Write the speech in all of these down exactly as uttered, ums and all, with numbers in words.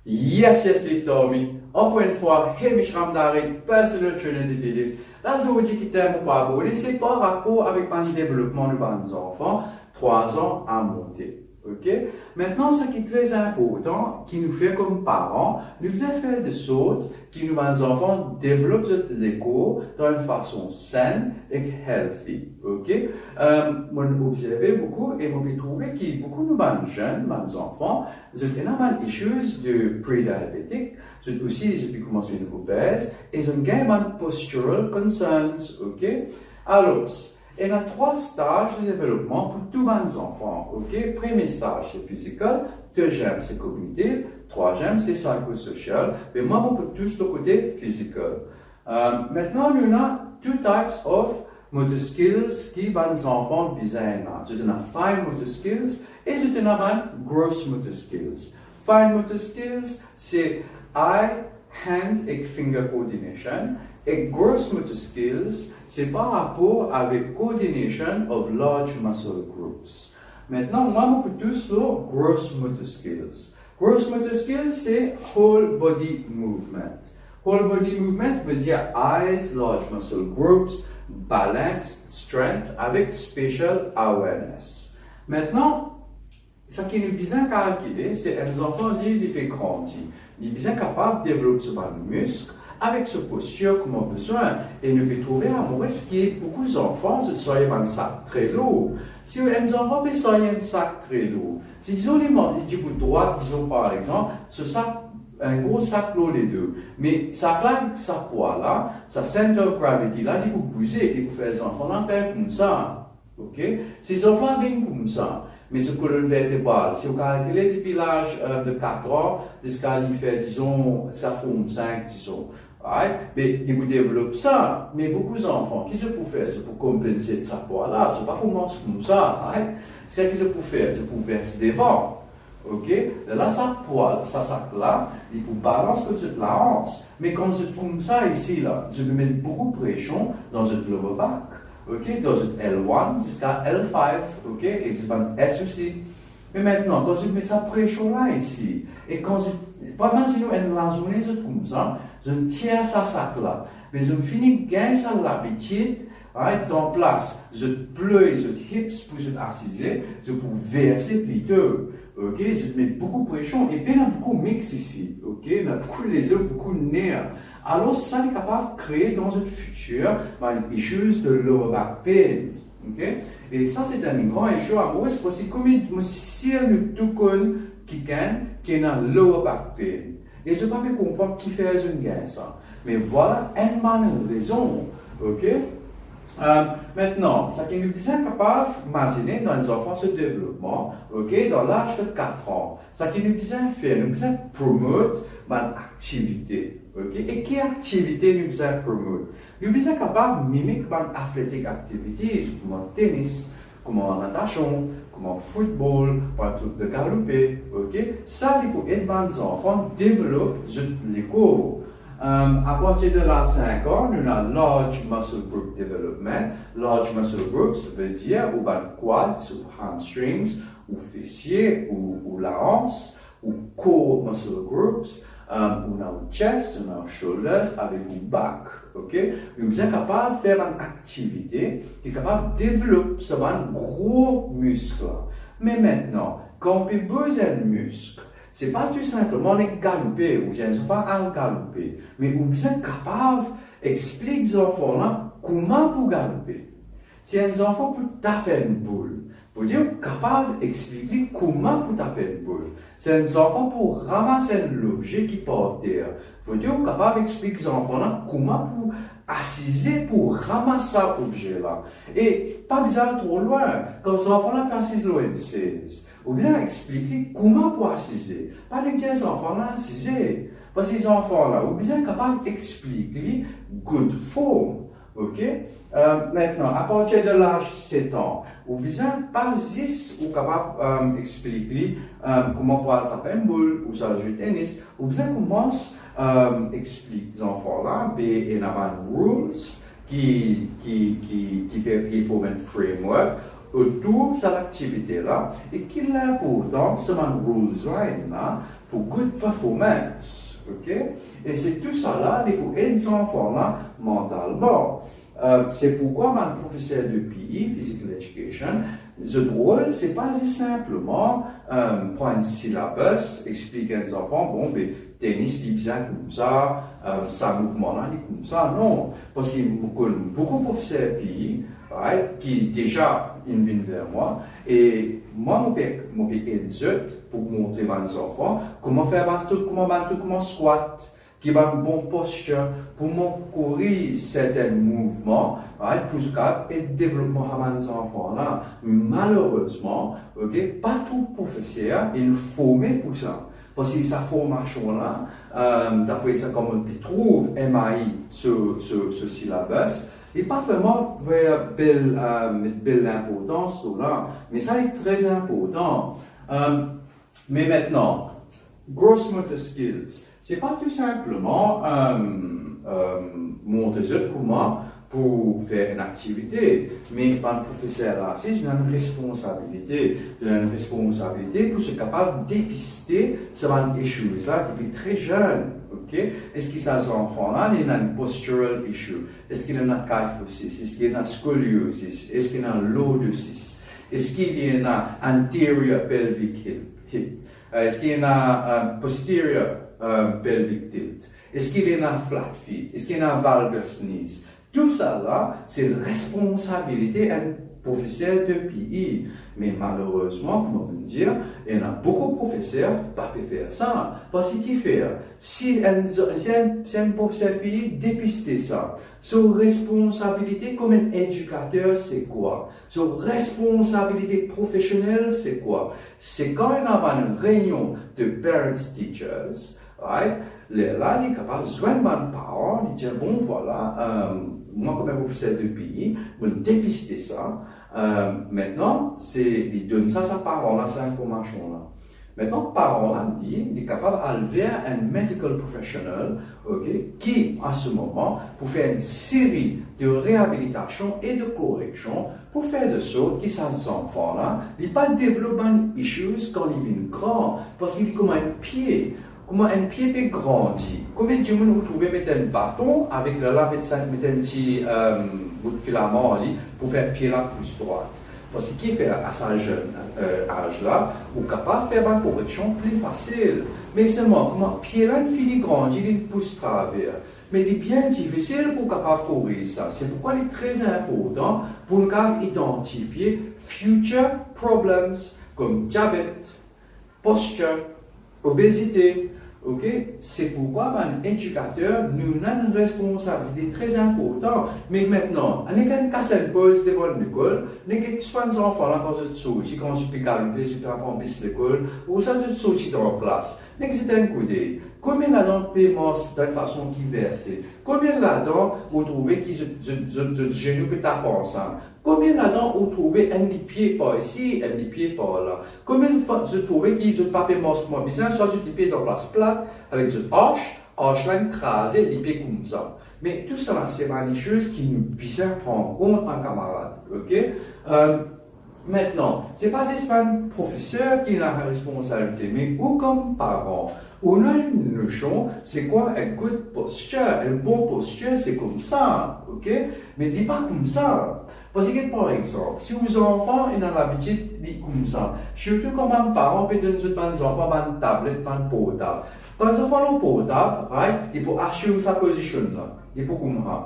Yes, yes, Lift Army. Ankor enn fwa, Hamish Ramdari, personal trainer depi Lift. Lazordi ki tem mo pou aborde, se par rapor avek bann devlopman nou bann zanfan, trwa an a monte. Ok? Aster, sa ki tre inportan ki nou fer kom paran, nou bizin fer de sort ki nou bann zanfan devlop zot lekor dan enn fason sen ek healthy. Ok? Euh, mo obzerve boukou e mo pe trouve ki boukou nou bann zenn, bann zanfan, zot ena bann issues de pre-diabetic, zot osi, zot pe koumans vinn obez, e zot gagn bann postural concerns, ok? Alor, ena trwa staz de devlopman pou tou bann zanfan, ok? Premie staz se physical, deziem se cognitive, trwaziem se psychosocial, me mwa mo pou tous lor kote physical. Euh, aster, nou ena two types of motor skills ki bann zanfan bizin ena. Zot ena fine motor skills e zot ena bann gross motor skills. Fine motor skills se eye, hand ek finger coordination, e gross motor skills se par rapor avek coordination of large muscle groups. Aster, mwa mo pou tous lor gross motor skills. Gross motor skills se whole body movement. Whole body movement vedir eyes, large muscle groups, balance, strength avek spatial awareness. Aster, sa ki nou bizin kalkile, se enn zanfan li, li pe grandi. Li bizin kapav devlop so bann misk avek so postir kouma bizin. E nou pe trouve amour ki boukou zanfan, zot sarye bann sak tre lour. Si enn zanfan pe sarye enn sak tre lour, si dizon li, li dibout drwat, dizon par exanp, so sak, enn gro sak lor ledo. Me sak la, sa pwa la, sa center of gravity la, li pou bouze, li pou fer zanfan la fer koumsa. Ok? Si zanfan la vinn koumsa, me so kolonn vertebral, si ou kalkile depi laz, euh, de kat an ziska li fer, dizon, ziska form sink, dizon. Right? Me li pou devlop sa, me boukou zanfan, ki zot pou fer? Zot pou konpanse sa pwa la, zot pa pou mars koumsa, right? Seki zot pou fer? Zot pou vers devan. Ok? Lerla sa pwa, sa sak la, li pou balans kot zot laans. Me kan zot koumsa isi la, zot pou met boukou presion dan zot lower back, ok, dan zot L one ziska L five, ok, e zot bann S osi. Me aster, kan zot met sa presion la isi, e kan zot, pa imazine enn lazourne zot koumsa, zot tir sa sak la, me zot fini gagn sa labitid, right, dan plas zot plie zot hips pou zot asize, zot pou verse plito. Ok, zot met boukou presion, e pena boukou misk isi, ok, ena boukou lezo, boukou ner. Alor, sa li kapav kree dan zot fitir bann issues de lower back pain, ok? E sa, se enn gran issue amour, parski kouma mo sir nou tou konn kikenn ki ena lower back pain. E zot pa pe konpran kifer zot gagn sa. Me vwala enn bann rezon, ok? Euh, aster, sa ki nou bizin kapav imazine dan enn zanfan so devlopman, ok, dan laz de kat an, sa ki nou bizin fer, nou bizin promot bann aktivite, ok? E ki aktivite nou bizin promot? Nou bizin kapav mimik bann athletic activities, kouma tenis, kouma natasion, kouma football, bann trik de galoupe, ok? Sa li pou ed bann zanfan devlop zot lekor. Euh, apartir de laz sink an, nou ena large muscle group development. Large muscle groups vedir ou bann quads, ou hamstrings, ou fesie, ou, ou laans, ou core muscle groups, euh, ou ena ou chest, ou ena ou shoulders, avek ou back, ok? Nou bizin kapav fer bann aktivite ki kapav devlop sa bann gro misk la. Me aster, kan ou pe bouz enn misk, se pa tou sinpleman al galoupe, ou dir enn zanfan al galoupe, me ou bizin kapav explik zanfan la kouma pou galoupe. Si enn zanfan pou tap enn boul, fode ou kapav explik li kouma pou tap enn boul. Si enn zanfan pou ramas enn lobze ki par ter, fode ou kapav explik zanfan la kouma pou asize pou ramas sa obze la. E pa bizin al tro lwin, kan zanfan la pe asiz lor enn sez, ou bizin explik li kouma pou asize. Pa nek dir zanfan la asize. Parski zanfan la, ou bizin kapav explik li good form. Ok? Euh, aster, apartir de laz set an, ou bizin pa zis ou kapav, euh, explik li, euh, kouma pou al tap enn boul, ou sa zwe tenis, ou bizin koumans, euh, explik zanfan la, be ena bann rules ki, ki, ki, ki fer, ki form enn framework otour sa laktivite la, e ki linportans sa bann rules la ena, pou good performance, ok? E se tou sa la, li pou ed zanfan la mantalman. Euh, se poukwa bann profeser de P E, Physical Education, zot rol, se pa zis sinpleman, euh, pran enn syllabus, explik enn zanfan, bon, be, tenis, li bizin koumsa, euh, sa mouvman la, li koumsa, non. Parski mo konn boukou profeser P E, right, ki deza inn vinn ver mwa, e mwa, mo pe, mo pe ed zot pou montre bann zanfan kouma fer bann tou, kouma bann tou, kouma squat, ki bann bon postir, pou mo koriz sertin mouvman, right, pou zot kapav ed devlopman sa bann zanfan la. Malerezman, ok, pa tou profeser inn forme pou sa. Parski sa formasion la, euh, dapre sa kouma li trouv M I so, so, so syllabus, li pa vreman ver bel, euh, met bel linportans lor la, me sa li tre inportan. Euh, me mintnan, gross motor skills, se pa tou sinpleman, euh, euh, montre zot kouma pou fer enn aktivite, me bann profeser la, si zot ena enn responsabilite, zot ena enn responsabilite pou zot kapav depiste sa bann issues la depi tre zenn, ok? Eski sa zanfan la, li ena enn postural issue? Eski li ena kyphosis? Eski li ena scoliosis? Eski li ena lordosis? Eski li ena anterior pelvic hip, hip? Euh, eski li ena, euh, posterior, euh, pelvic tilt? Eski li ena flat feet? Eski li ena valgus knees? Tou sa la, se responsabilite enn profeser de P E. Me malerezman, kouma mo dir, ena boukou profeser pa pe fer sa. Parski ki fer? Si enn, si enn, si enn profeser P E depiste sa, so responsabilite kouma enn edikater se kwa? So responsabilite profesionel se kwa? Se kan ena bann reynion de parents teachers, right? Lerla li kapav zwenn bann paran, li dir, bon, vwala, euh, mwa kouma profeser de P E, mo depiste sa. Euh, mintnan, se, li donn sa, sa paran la, sa linformasion la. Mintnan, paran la, li, li kapav al ver enn medical professional, ok, ki, a se moman, pou fer enn seri de reabilitasion e de koreksion pou fer de sort ki sa zanfan la, li pa devlop bann issues kan li vinn gran, parski li kouma enn pie, kouma enn pie pe grandi. Konbien dimoun ou trouve met enn baton avek lerla met sa, met enn ti, euh, bout filaman li pou fer pie la pous drwat? Parski ki fer a sa zenn, euh, az la, ou kapav fer bann koreksion pli fasil. Me selman, kouma pie la inn fini grandi, li pous traver, me li bien difisil pou kapav koriz sa. Se poukwa li tre inportan pou nou kapav idantifie future problems kom diabet, postir, obezite, ok? Se poukwa bann edikater, nou ena enn responsabilite tre inportan. Me mintnan, ane kan kas enn poz devan lekol, nek swa bann zanfan la, kan zot sorti, kan zot pe galoupe, zot pe pran bis lekol, ouswa zot sorti dan klas, nek zet enn koudey. Konbien ladan pe mars dan enn fason ki verse? Konbien ladan ou trouve ki zot, zot, zot, zot zenou pe tap ansam? Konbien ladan ou trouve enn lipie par isi, enn lipie par la? Konbien fwa zot trouve ki zot pa pe mars kouma bizin, swa zot lipie dan plas plat, avek zot arch, arch la inn kraze, lipie koumsa? Me tou sa la, se bann issues ki nou bizin pran kont, bann kamarad, ok? Euh, mintnan, se pa zis bann profeser ki ena responsabilite, me ou kom paran, ou ena enn nosion, se kwa enn good posture, enn bon postir, se koumsa, ok? Me li pa koumsa. Parski, par exanp, si ou zanfan ena labitid li koumsa, sirtou kan bann paran pe donn zot bann zanfan bann tablet, bann portab. Kan zanfan lor portab, right, li pou assume sa pozision la, li pou koumsa.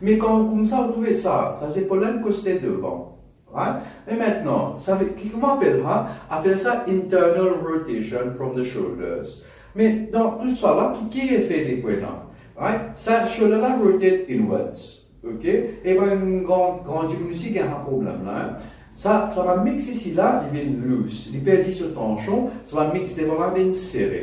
Me kan ou koumsa, ou trouve sa, sa zepol la inn koste devan. Right? Me mintnan, sa ve, ki, kouma apel sa? Apel sa internal rotation from the shoulders. Me dan tou sa la, ki, ki efe li pou ena? Right? Sa shoulder la rotate inwards. Ok? E bann gran, gran dimoun isi gagn sa problem la, hein? Sa, sa bann misk isi la, li vinn loose, li perdi so tansion, sa bann misk devan la vinn sere.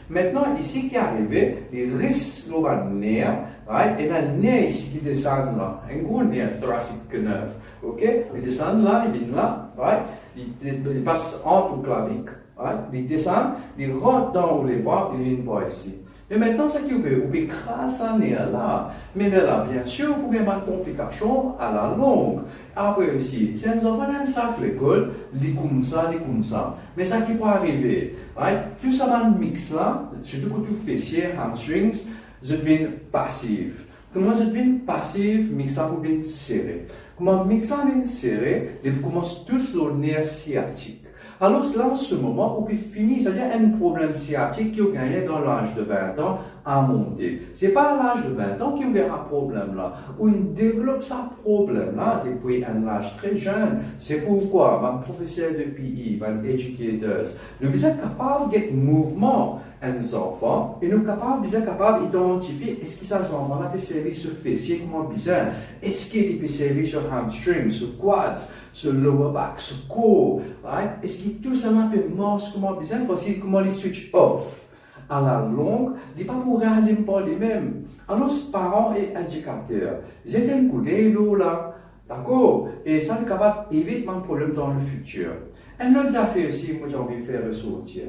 Mintnan, isi ki arive, li ris lor bann ner, right? Ena ner isi ki desann la, enn gro ner, thoracic nerve, ok? Li desann la, li vinn la, right? Li de-, li pas ant ou klavik, right? Li desann, li rant dan ou lebra, li vinn par isi. Me aster seki ou pe, ou pe kraz sa ner la. Me lerla, biensir, ou pou gagn bann konplikasion alalong. Apre osi, si enn zanfan ena enn sak lekol, li koumsa, li koumsa. Me seki pou arive, right? Tou sa bann misk la, sirtou kot ou fesie, hamstrings, zot vinn pasiv. Kouma zot vinn pasiv, misk la pou vinn sere. Kouma misk la vinn sere, li pou koumans tous lor ner siatik. Alor la, an se moman, ou pe fini, setadir enn problem siatik ki ou gagne dan laz de vin an a monte. Se pa a laz de vin an ki ou gagn sa problem la. Ou devlop sa problem la depi enn laz tre zenn. Se poukwa bann profeser de P E, bann educators, nou bizin kapav get mouvman enn zanfan, e nou kapav, bizin kapav idantifie eski sa zanfan la pe servi so fesie kouma bizin, eski li pe servi so hamstring, so quads, so lower back, so core, right? Eski tou sa la pe mars kouma bizin, parski kouma li switch off, alalong, li pa pou realenn par limem. Alor, paran e edikater, zet enn koudey lor la, dakor? E sa nou kapav evit bann problem dan lefitir. Enn lot zafer osi, mo ti anvi fer resorti,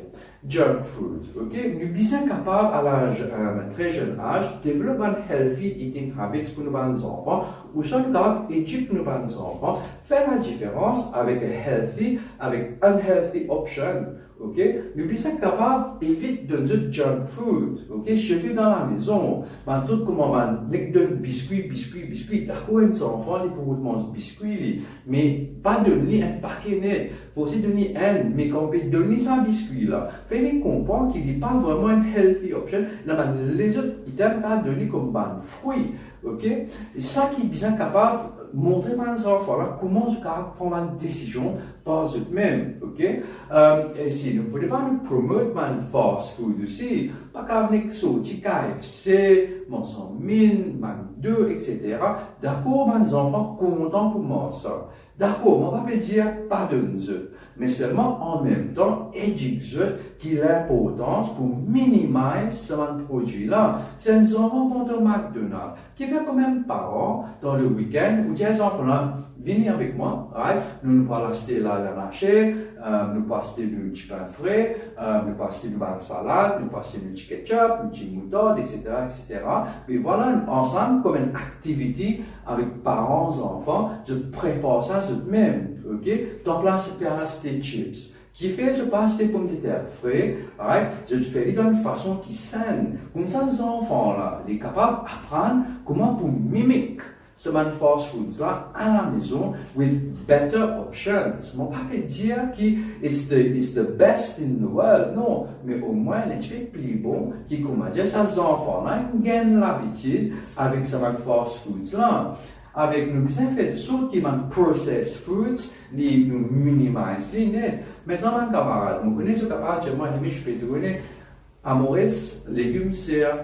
junk food, ok? Nou bizin kapav, a laz, euh, tre zenn az, devlop bann healthy eating habits pou nou bann zanfan, ouswa nou kapav edik nou bann zanfan, fer ladiferans avek healthy, avek unhealthy option, ok? Nou bizin kapav evit donn zot junk food, ok? Sirtou dan lamezon, bann truk kouma bann nek donn biskwi, biskwi, biskwi, dakor, enn zanfan, li pou manz biskwi, li, me pa donn li enn pake net. Pou osi donn li enn, me kan ou pe donn li sa biskwi la, fer li konpran ki li pa vreman enn healthy option, ena bann lezot item kapav donn li kouma bann fri, ok? E seki bizin kapav montre bann zanfan la kouma zot kapav pran bann desizion par zot mem, ok? Euh, e si nou, fode pa nou promote bann fast food osi, pa kapav nek sorti K F C, manz san min, McDo, et cetera. Dakor, bann zanfan kontan pou manz sa. Dakor, mo pa pe dir pa donn zot, me selman an mem tan edik zot ki linportans pou minimize sa bann prodwi la. Si enn zanfan kontan McDonald, kifer kan mem paran, dan lewikenn, ou dir zanfan la, vini avek mwa, right? Nou, nou pou al aste la, la marse, euh, nou pou aste nou ti pin fre, euh, nou pou aste nou bann salad, nou pou aste nou ti ketchup, nou ti moutard, et cetera, et cetera. Me vwala, ansam, kouma enn aktivite avek paran, zanfan, zot prepar sa zot mem, ok? Dan plas pe al aste chips, kifer zot pa aste pomdeter fre, right? Zot fer li dan enn fason ki sinn. Koumsa zanfan la, li kapav aprann kouma pou mimik sa bann fast foods la alamezon with better options. Mo pa pe dir ki it's the, it's the best in the world, non, me omwin li ti pe pli bon ki, koumadir, sa zanfan la inn gagn labitid avek sa bann fast foods la. Avek, nou bizin fer de sort ki bann processed foods, li, nou minimize li net. Aster, bann kamarad, mo kone zot kapav dir mwa, Hemish, pe tourne, a Moris, legim ser,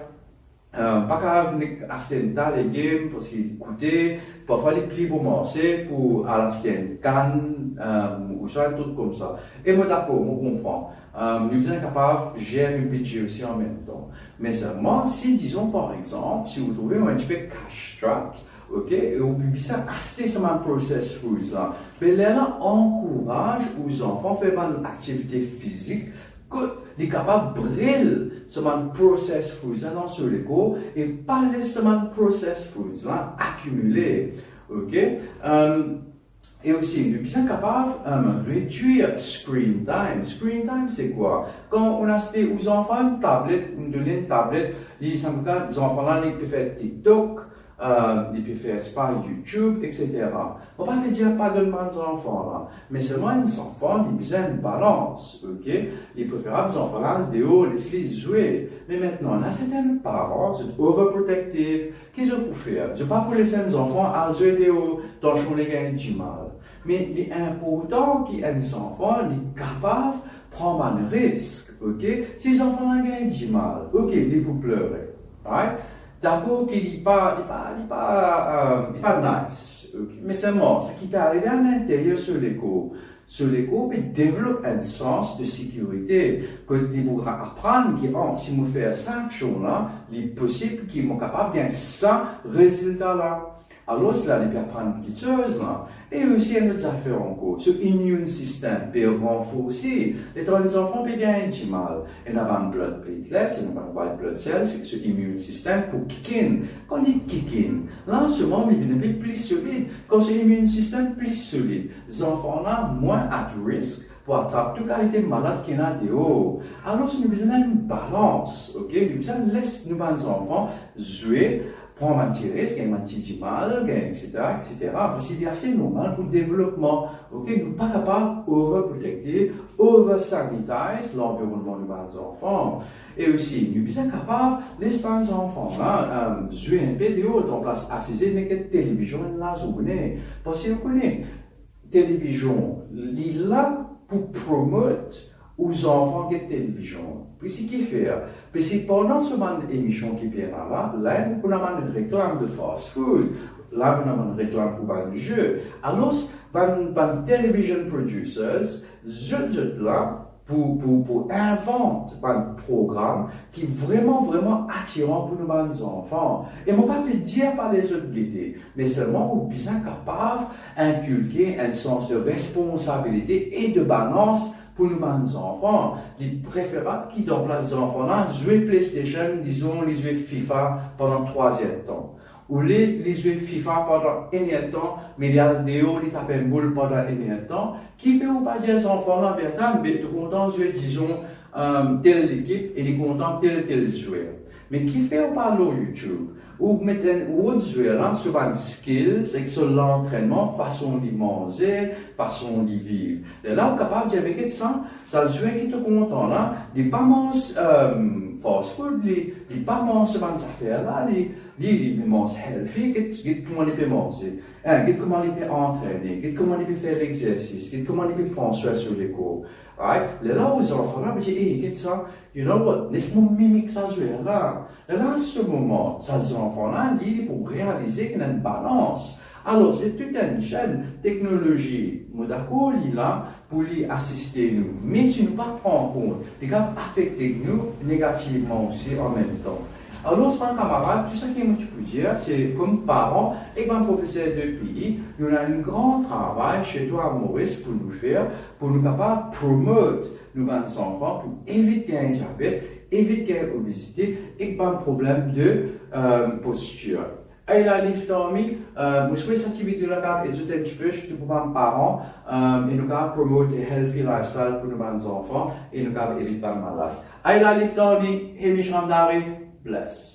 euh, pa kapav nek aste enn ta legim, parski li koute, parfwa li pli bon marse pou al aste enn kann, euh, ouswa enn truk koumsa. E mo dakor, mo konpran. Euh, nou bizin kapav zer nou bidze osi an mem tan. Me selman, si, dizon, par exanp, si ou trouve ou enn tipe cash-strapped, ok, e ou bizin aste sa bann processed foods la, be lerla ankouraz ou zanfan fer bann aktivite fizik kot li kapav bril sa bann processed foods la dan so lekor e pa les sa bann processed foods la akimile, ok? Euh, E osi, nou bizin kapav, euh, redwir screen time. Screen time, se kwa? Kan ou aste ou zanfan enn tablet, ou donn li enn tablet, li, sa mem ka, zanfan la, li pe fer TikTok, euh, li pe fer, sepa, YouTube, et cetera. Mo pa pe dir pa donn bann zanfan la, me selman enn zanfan, li bizin enn balans, ok? Li preferab zanfan la al deor, les li zwe. Me aster, ena sertin paran, zot overprotective, ki zot pou fer? Zot pa pou les enn zanfan al zwe deor, tansion li gagn dimal. Me li inportan ki enn zanfan, li kapav pran bann risk, ok? Si zanfan la gagn dimal, ok, li pou plere, right? Dakor ki li pa, li pa, li pa, euh, li pa nice, ok? Me selman, seki pe arive alinteryer so lekor, so lekor pe devlop enn sans de sekirite, kot li pou aprann ki, ah, si mo fer sa aksion la, li posib ki mo kapav gagn sa rezilta la. Alor, la, li pe aprann kiksoz la. E osi, enn lot zafer ankor, so immune system pe ranforse. Letan enn zanfan pe gagn dimal, ena bann blood platelets, ena bann white blood cells, so immune system pou kick in. Kan li kick in, la, so manm li vinn enpe pli solid. Kan so immune system pli solid, zanfan la mwin at risk pou atrap tou kalite malad ki ena deor. Alor, nou bizin enn balans, ok? Nou bizin les nou bann zanfan zwe, pran bann ti risk, gagn bann ti dimal, gagn et cetera, et cetera. Parski li ase normal pou devlopman, ok? Nou pa kapav overprotective, over sanitize lanvironnman nou bann zanfan. E osi, nou bizin kapav les bann zanfan la, eh, zwe enpe deor, dan plas asize nek televizion lazourne. Parski ou kone, televizion, li la pou promot ou zanfan get televizion. Parski kifer? Parski pandan so bann emision ki pe ena la, la pou ena bann reklam de fast food, la pou ena bann reklam pou bann ze. Alor, bann, bann television producers, zot, zot la pou, pou, pou invant bann program ki vreman, vreman atiran pou nou bann zanfan. E mo pa pe dir pa lezot gete, me selman ou bizin kapav inkilke enn sans de responsabilite e de balans pou nou bann zanfan. Li preferab ki dan plas zanfan la zwe PlayStation, dizon, li zwe FIFA pandan trwa zertan. Olie li zwe FIFA pandan enn ertan, me li al deor, li tap enn boul pandan enn ertan, kifer ou pa dir zanfan la, Bertan, be to kontan zwe, dizon, eh, tel lekip e li kontan tel, tel zwer. Me kifer ou pa al lor YouTube, ou met enn lot zwer la so bann skills ek so lantrennman, fason li manze, fason li viv. Lerla ou kapav dir, be get sa, sa zwer ki to kontan la, li pa manz, eh, fast food, li, li pa manz so bann zafer la, li, li, li manz healthy, get, get kouma li pe manze, hein, get kouma li pe antrene, get kouma li pe fer lexersis, get kouma li pe pran swin so lekor. Right? Lerla ou zanfan la pe dir, "Hey, get sa, you know what? Les mwa mimik sa zwer la." Lerla so moman, sa zanfan la, li, li pou realize ki ena enn balans. Alor, se tou enn zenn teknolozi, mo dakor, li la pou li asiste nou. Me si nou pa pran kont, li kapav afekte nou negativman osi anmemtan. Alor, bann kamarad, tou sa ki mo ti pou dir, se kom paran ek bann profeser de pei, nou ena enn gran travay sirtou a Moris pou nou fer, pou nou kapav promot nou bann zanfan pou evit gagn diabet, evit gagn obezite ek bann problem de, eh, postir. Ayla Lift Army, eh, mo swete sa ti video la kapav ed zot enn tipe, sirtou pou bann paran, eh, e nou kapav promot a healthy lifestyle pou nou bann zanfan, e nou kapav evit bann malad. Ayla Lift Army, Hemish Ramdari, bless.